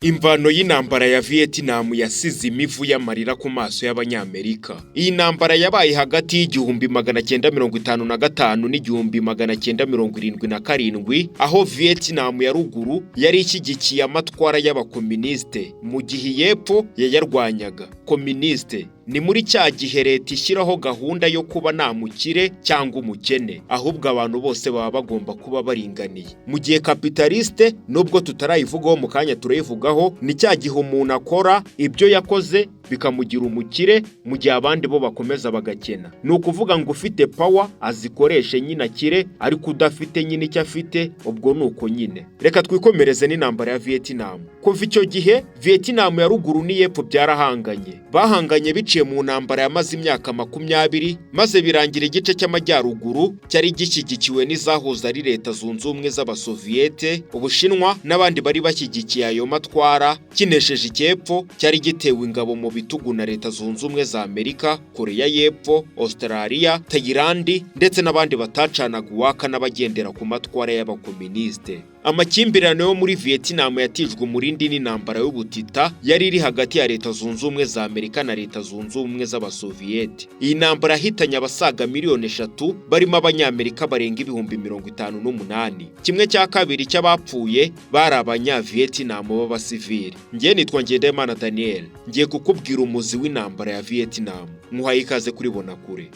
Imvano y'intambara ya Vietnam yasize imivu y'amarira ku maso y'Abanyamerika. Iyi ntambara yabaye hagati y'1955 n'1977, aho Vietnam ya ruguru yari ishyigikiye amatwara y'abakominisite, mu gihe iy'epfo yayarwanyaga. Kominisite ni muri cya gihe leta ishyiraho gahunda yo kuba nta mukire cyangwa umukene, ahubwo abantu bose baba bagomba kuba baringaniye. Mu gihe capitaliste, nubwo tutarayivugaho, mu kanya turayivugaho, ni cya gihe umuntu akora ibyo yakoze bikamugira umukire, mu gihe abandi bo bakomeza bagakena. Ni ukuvuga ngo ufite power azikoreshe nyine akire, ariko udafite nyine icyo afite, ubwo ni uko nyine. Reka twikomereze n'intambara ya Vietnam. Kuva icyo gihe, Vietnam ya ruguru n'iy'epfo byarahanganye. Bahanganye biciye mu ntambara yamaze imyaka 20, maze birangira igice cy'amajyaruguru cyari gishyigikiwe n'izahoze ari Leta Zunze Ubumwe z'Abasoviyete, Ubushinwa n'abandi bari bashyigikiye ayo matwara, kinesheje icy'epfo cyari gitewe ingabo mu bitugu na Leta Zunze Ubumwe za Amerika, Koreya y'Epfo, Australia, Tayilandi ndetse n'abandi batacanaga uwaka n'abagendera ku matwara y'abakominisite. Amakimbirane yo muri Vietnam yatijwe umurindi n'intambara y'ubutita yari iri hagati ya Leta Zunze Ubumwe za Amerika na Leta Zunze Ubumwe z'Abasoviyete. Iyi ntambara yahitanye abasaga miliyoni 3, barimo Abanyamerika barenga 58,000. 1/2 cy'abapfuye bari Abanyavietnam b'abasivili. Ngiye nitwa Ngendahimana Daniel, ngiye kukubwira umuzi w'intambara ya Vietnam. Nkuhaye ikaze kuri Bonakure.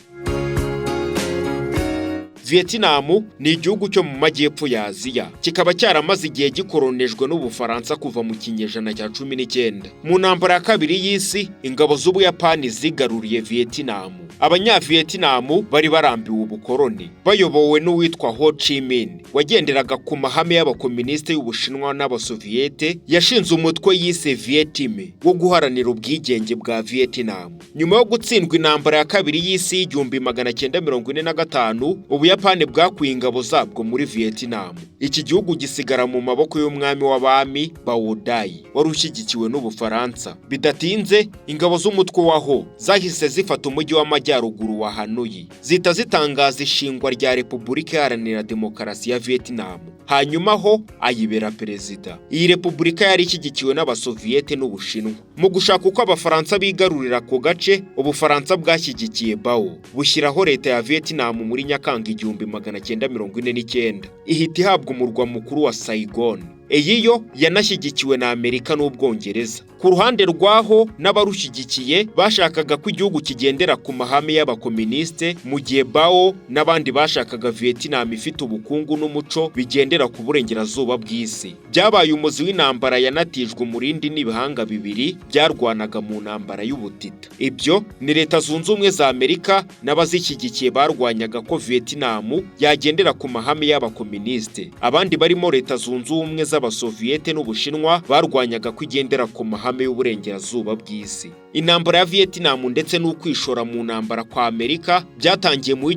Vietnam ni igihugu cyo mu majyepfo ya Aziya, kikaba cyaramaze igihe gikoronejwe n'Ubufaransa kuva mu kinyejana cya 19. Mu ntambara ya kabiri y'isi, ingabo z'Ubuyapani zigaruriye Vietnam. Abanyavietnam bari barambiwe ubukoroni, bayobowe n'uwitwa Ho Chi Minh wagenderaga ku mahame y'abakominisite y'Ubushinwa n'Abasoviyete. Yashinze umutwe yise Viet Minh wo guharanira ubwigenge bwa Vietnam. Nyuma yo gutsindwa intambara ya kabiri y'isi y'1945, Ubuyapani bwakuye ingabo zabwo muri Vietnam. Iki gihugu gisigara mu maboko y'umwami w'abami Bao Dai wari ushyigikiwe n'Ubufaransa. Bidatinze, ingabo z'umutwe wa Ho zahise zifata umujyi w'amajyaruguru wa Hanoi, zihita zitangaza ishingwa rya Repubulika Iharanira Demokarasi ya Vietnam, hanyuma Ho ayibera perezida. Iyi repubulika yari ishyigikiwe n'Abasoviyete n'Ubushinwa. Mu gushaka uko Abafaransa bigarurira ako gace, Ubufaransa bwashyigikiye Bao, bushyiraho leta ya Vietnam muri Nyakanga 1949, ihita ihabwa umurwa mukuru wa Saigon. Iyi yo yanashyigikiwe na Amerika n'Ubwongereza. Ku ruhande rwaho n'abarushyigikiye bashakaga ko igihugu kigendera ku mahame y'abakominisite, mu gihe Bao n'abandi bashakaga Vietnam ifite ubukungu n'umuco bigendera ku burengerazuba bw'isi. Byabaye umuzi w'intambara yanatijwe umurindi n'ibihanga bibiri byarwanaga mu ntambara y'ubutita. Ibyo ni Leta Zunze Ubumwe za Amerika n'abazishyigikiye barwanyaga ko Vietnam yagendera ku mahame y'abakominisite. Abandi barimo Leta Zunze Ubumwe z'Abasoviyete n'Ubushinwa barwanyaga ko igendera ku mahame y'uburengerazuba bw'isi. Intambara ya Vietnam ndetse n'ukwishora mu ntambara kwa Amerika byatangiye mu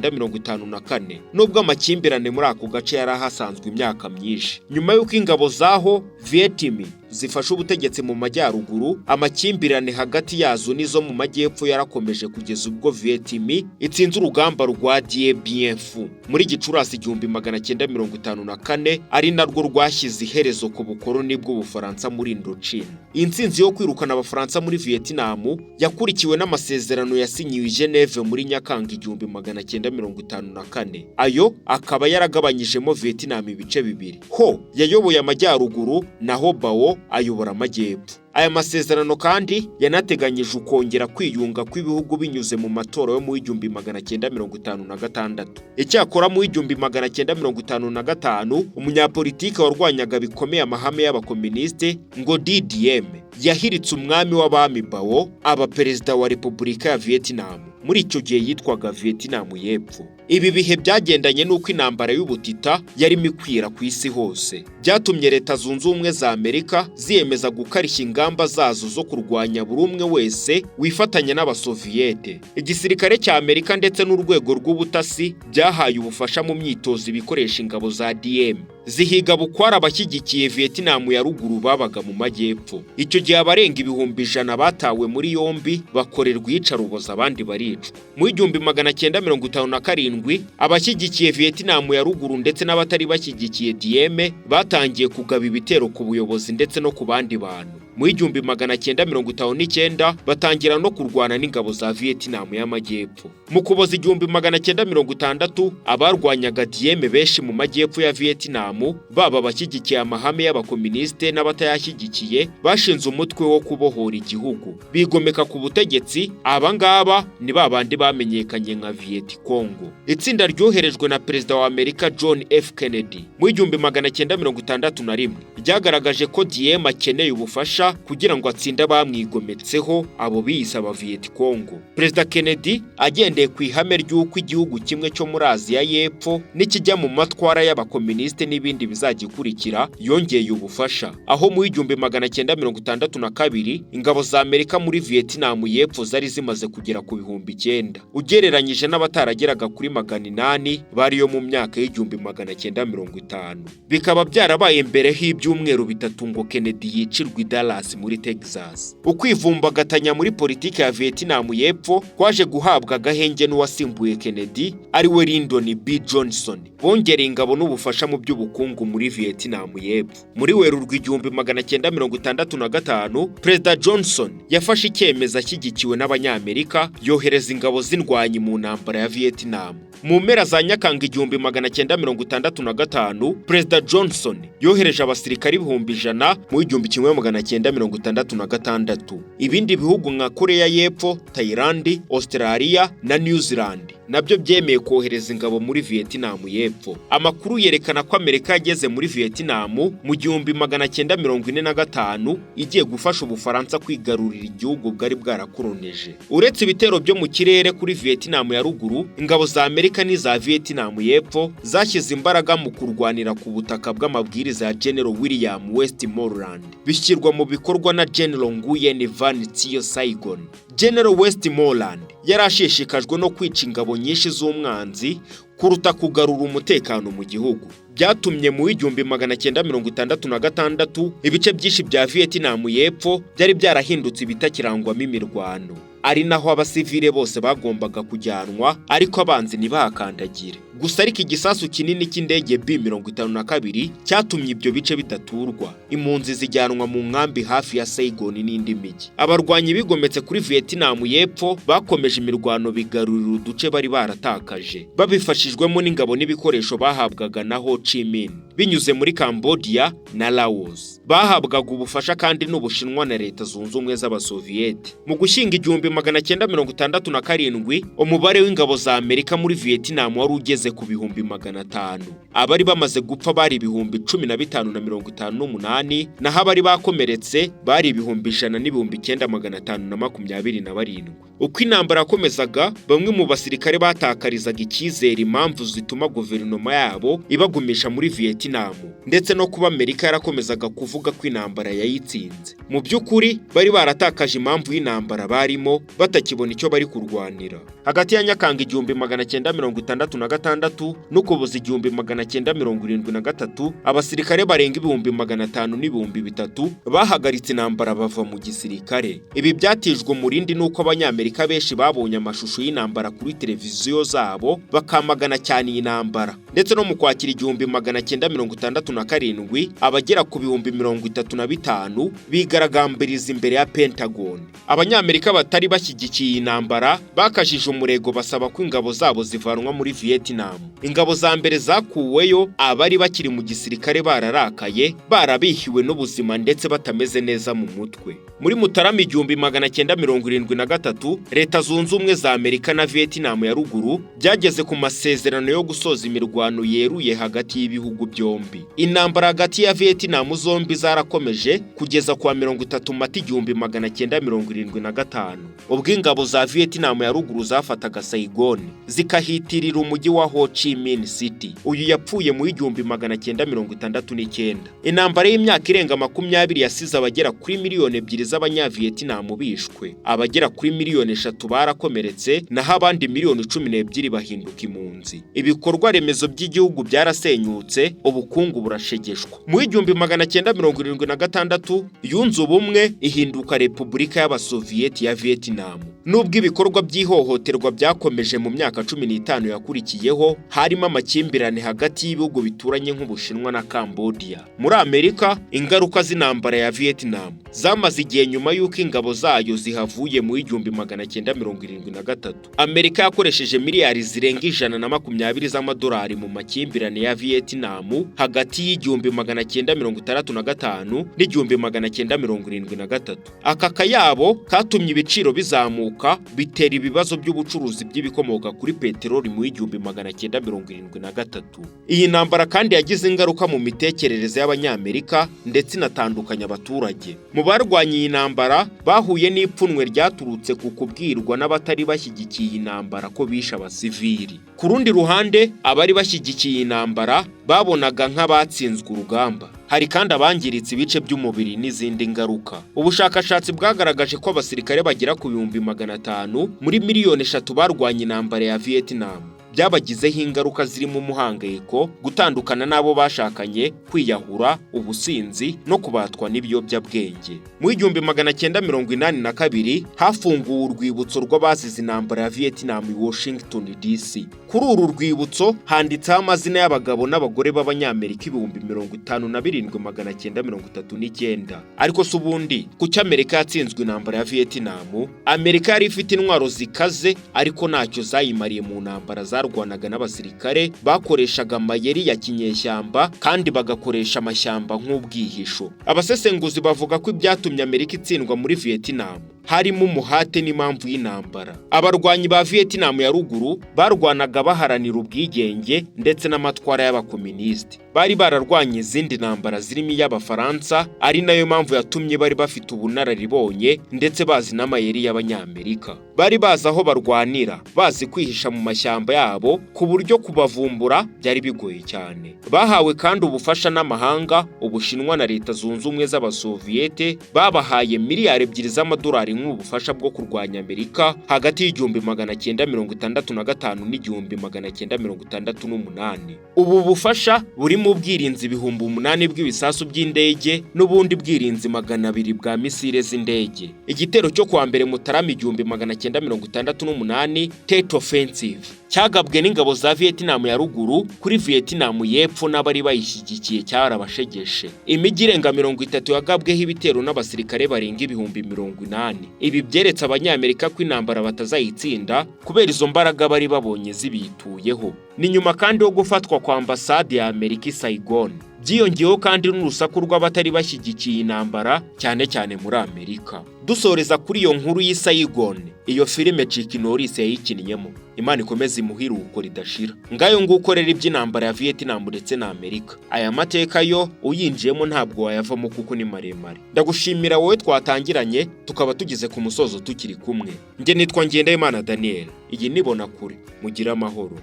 1954, nubwo amakimbirane muri ako gace yari ahasanzwe imyaka myinshi. Nyuma y'uko ingabo zaho Viet Minh zifashe ubutegetsi mu majyaruguru, amakimbirane hagati yazo n'izo mu majyepfo yarakomeje kugeza ubwo Viet Minh itsinze urugamba rwa Dien Bien Phu muri Gicurasi 1954, ari narwo rwashyize iherezo ku bukoloni bw'Ubufaransa muri Indochina. Intsinzi yo kwirukana Abafaransa muri Vietnam yakurikiwe n'amasezerano yasinyiwe i Geneve muri Nyakanga 1954, ayo akaba yaragabanyijemo Vietnam ibice bibiri. Ho yayoboye amajyaruguru, naho Bao ayobora amajyepfo. Aya masezerano kandi yanateganyije ukongera kwiyunga kw'ibihugu binyuze mu matora yo mu 1956. Icyakora mu 1955, umunyapolitike warwanyaga bikomeye amahame y'abakominisite Ngo Diem yahiritse umwami w'abami Bao, aba perezida wa Repubulika ya Vietnam. Muri icyo gihe yitwaga Vietnam y'Epfo. Ibi bihe byagendanye n'uko intambara y'ubutita yarimo ikwira ku isi hose. Byatumye Leta Zunze Ubumwe za Amerika ziyemeza gukarishya ingamba zazo zo kurwanya buri umwe wese wifatanya n'Abasoviyete. Igisirikare cya Amerika ndetse n'urwego rw'ubutasi byahaye ubufasha mu myitozo ibikoresha ingabo za Diem. Zihiga bukwara abashyigikiye Vietnam ya ruguru babaga mu majyepfo. Icyo gihe abarenga 100,000 batawe muri yombi, bakorerwa iyicarubozo, abandi baricwa. Mu 1957, abashyigikiye Vietnam ya ruguru ndetse n'abatari bashyigikiye Diem batangiye kugaba ibitero ku buyobozi ndetse no ku bandi bantu. Mu 1959 batangira no kurwana n'ingabo za Vietnam y'Amajyepfo. Mu Kuboza 1960, abarwanyaga Diem benshi mu majyepfo ya Vietnam, baba abashyigikiye amahame y'abakominisite n'abatayashyigikiye, bashinze umutwe wo kubohora igihugu, bigomeka ku butegetsi. Aba ngaba ni ba bandi bamenyekanye nka Viet Cong. Itsinda ryoherejwe na Perezida wa Amerika John F Kennedy mu 1961 ryagaragaje ko Diem akeneye ubufasha kugira ngo atsinde abamwigometseho, abo biyise aba Viet Cong. Perezida Kennedy, agendeye ku ihame ry'uko igihugu kimwe cyo muri Aziya y'Epfo nikijya mu matwara y'abakominisite n'ibindi bizagikurikira, yongeye ubufasha, aho mu 1962 ingabo za Amerika muri Vietnam y'Epfo zari zimaze kugera ku 9000, ugereranyije n'abatarageraga kuri 800 bariyo mu myaka y'1950, bikaba byarabaye mbere h'ibyumweru 3 ngo Kennedy yicirwe i Dallas muri Texas. Ukwivumbagatanya muri politiki ya Vietnam y'Epfo kwaje guhabwa agahenge n'uwasimbuye Kennedy, ari we Lyndon B Johnson. Bongereye ingabo n'ubufasha mu by'ubukungu muri Vietnam y'Epfo. Muri Werurwe 1965, Perezida Johnson yafashe icyemezo ashyigikiwe n'Abanyamerika, yohereza ingabo z'indwanyi mu ntambara ya Vietnam. Mu mpera za Nyakanga 1965, Perezida Johnson yohereje abasirikari 100,000 mu 1966. Ibindi bihugu nka Korea y'Epfo, Thailand, Australia na New Zealand nabyo byemeye kohereza ingabo muri Vietnam y'Epfo. Amakuru yerekana ko Amerika yageze muri Vietnam mu 1945 igiye gufasha Ubufaransa kwigarurira igihugu bwari bwarakoronije. Uretse ibitero byo mu kirere kuri Vietnam ya ruguru, ingabo za Amerika n'iza Vietnam y'Epfo zashyize imbaraga mu kurwanira ku butaka bw'amabwiriza ya General William Westmoreland, bishyirwa mu bikorwa na General Nguyen Van Thieu Saigon. General Westmoreland yari ashishikajwe no kwica ingabo nyinshi z'umwanzi kuruta kugarura umutekano mu gihugu. Byatumye mu 1966 ibice byinshi bya Vietnam y'Epfo byari byarahindutse ibitakirangwamo imirwano, ari naho abasivile bose bagombaga kujyanwa, ariko abanzi ntibahakandagire. Gusa ariko igisasu kinini cy'indege B-52 cyatumye ibyo bice bidaturwa, impunzi zijyanwa mu nkambi hafi ya Saigon n'indi mijyi. Abarwanyi bigometse kuri Vietnam y'Epfo bakomeje imirwano, bigarurira uduce bari baratakaje, babifashijwemo n'ingabo n'ibikoresho bahabwaga na Ho Chi Minh binyuze muri Cambodia na Laos. Bahabwaga ubufasha kandi n'Ubushinwa na Leta Zunze Ubumwe z'Abasoviyete. Mu Gushyinga 1967, umubare w'ingabo za Amerika muri Vietnam wari ugeze ku 500,000. Abari bamaze gupfa bari 15,058, naho abari bakomeretse bari 100,000 n' 9527. Uko intambara yakomezaga, bamwe mu basirikare batakarizaga icyizere impamvu zituma guverinoma yabo ibagumisha muri Vietnam, ndetse no kuba Amerika yarakomezaga kuvuga ko intambara yayitsinze. Mu by'ukuri bari baratakaje impamvu y'intambara barimo, batakibona icyo bari kurwanira. Hagati ya Nyakanga 1966 n'Ukuboza 1973, abasirikare barenga 500,000 n'ibihumbi 3 bahagaritse intambara, bava mu gisirikare. Ibi byatijwe umurindi n'uko Abanyamerika benshi babonye amashusho y'intambara kuri televiziyo zabo, bakamagana cyane iyi ntambara. Ndetse no mu Kwakira 1967, abagera ku 35,000 bigaragambiriza imbere ya Pentagon. Abanyamerika batari bashyigikiye iyi ntambara bakajije umurego, basaba ko ingabo zabo zivanwa muri Vietnam. Ingabo za mbere zakuweyo abari bakiri mu gisirikare bararakaye, barabihiwe n'ubuzima ndetse batameze neza mu mutwe. Muri Mutarama 1973, Leta Zunze Ubumwe za Amerika na Vietnam ya ruguru byageze ku masezerano yo gusoza imirwano yeruye hagati y'ibihugu byombi. Intambara hagati ya Vietnam zombi zarakomeje kugeza kwa 30 Mata 1975, ubwo ingabo za Vietnam ya ruguru zafataga Saigon, zikahitirira umujyi wa Ho Chi Minh City. Uyu yapfuye mu 1969. Intambara y'imyaka irenga 20 yasize abagera kuri 2 miliyoni z'Abanyavietnam bishwe, abagera kuri 3 miliyoni barakomeretse, naho abandi 12 miliyoni bahinduka impunzi. Ibikorwa remezo by'igihugu byarasenyutse. Ubukungu burashegeshwa. Mu 1976 yunze ubumwe, ihinduka Repubulika y'Abasoviyeti ya Vietnam. Nubwo ibikorwa by'ihohoterwa byakomeje mu myaka 15 yakurikiyeho, harimo amakimbirane hagati y'ibihugu bituranye nk'Ubushinwa na Cambodia. Muri Amerika, ingaruka z'intambara ya Vietnam zamaze igihe nyuma y'uko ingabo zayo zihavuye mu 1973. Amerika yakoresheje miliyari zirenga 120 z'amadolari mu makimbirane ya Vietnam hagati y'1965 n'1973. Aka kayabo katumye ibiciro bizamuka, bitera ibibazo by'ubucuruzi bw'ibikomoka kuri peteroli mu 1973. Iyi ntambara kandi yagize ingaruka mu mitekerereze y'Abanyamerika ndetse inatandukanya abaturage. Mu barwanya iyi ntambara bahuye n'ipfunwe ryaturutse ku kubwirwa n'abatari bashyigikiye iyi ntambara ko bishe abasivili. Ku rundi ruhande, abari bashyigikiye iyi ntambara babonaga nk'abatsinzwe urugamba. Hari kandi abangiritse ibice by'umubiri n'izindi ngaruka. Ubushakashatsi bwagaragaje ko abasirikare bagera ku 500,000 muri miliyoni 3 barwanya intambara ya Vietnam byabagizeho ingaruka zirimo umuhangayiko, gutandukana n'abo bashakanye, kwiyahura, ubusinzi no kubatwa n'ibiyobyabwenge. Mu 1982 hafunguwe urwibutso rw'abazize intambara ya Vietnam i Washington DC. Kuri uru rwibutso handitseho amazina y'abagabo n'abagore b'Abanyamerika 57,939. Ariko se ubundi kuki Amerika yatsinzwe intambara ya Vietnam? Amerika yari ifite intwaro zikaze, ariko ntacyo zayimariye mu ntambara zarwanaga n'abasirikare bakoreshaga amayeri ya kinyeshyamba kandi bagakoresha amashyamba nk'ubwihisho. Abasesenguzi bavuga ko ibyatumye Amerika itsindwa muri Vietnam harimo umuhate n'impamvu y'intambara. Abarwanyi ba Vietnam ya ruguru barwanaga baharanira ubwigenge ndetse n'amatwara y'abakominisiti. Bari bararwanye izindi ntambara zirimo iy'Abafaransa, ari nayo mpamvu yatumye bari bafite ubunararibonye ndetse bazi n'amayeri y'Abanyamerika. Bari bazi aho barwanira, bazi kwihisha mu mashyamba yabo, ku buryo kubavumbura byari bigoye cyane. Bahawe kandi ubufasha n'amahanga. Ubushinwa na Leta Zunze Ubumwe z'Abasoviyete babahaye miliyari 2 z'amadolari nk'ubufasha bwo kurwanya Amerika hagati y'1965 n'1968. Ubu bufasha burimo ubwirinzi 8000 bw'ibisasu by'indege n'ubundi bwirinzi 200 bwa misile z'indege. Igitero cyo kuwa 1 Mutarama 1968, Tet Offensive, cyagabwe n'ingabo za Vietnam ya ruguru kuri Vietnam y'epfo n'abari bayishyigikiye cyarabashegeshe. Imijyi irenga 30 yagabweho ibitero n'abasirikare barenga 80,000. Ibi byeretse Abanyamerika ko intambara batazayitsinda kubera izo mbaraga bari babonye zibituyeho. Ni nyuma kandi yo gufatwa kwa ambasade ya Amerika i Saigon. Byiyongeyeho kandi n'urusaku rw'abatari bashyigikiye intambara, cyane cyane muri Amerika. Dusoreza kuri iyo nkuru y'i Saigon, iyo filime Chuck Norris yayikinnyemo. Imana ikomeze imuhe iruhuko ridashira. Ngayo nguko rero iby'intambara ya Vietnam ndetse na Amerika. Aya mateka yo uyinjiyemo ntabwo wayavamo kuko ni maremare. Ndagushimira wowe twatangiranye tukaba tugeze ku musozo tukiri kumwe. Njye nitwa Ngendahimana Daniel, iyi nibona kure. Mugire amahoro.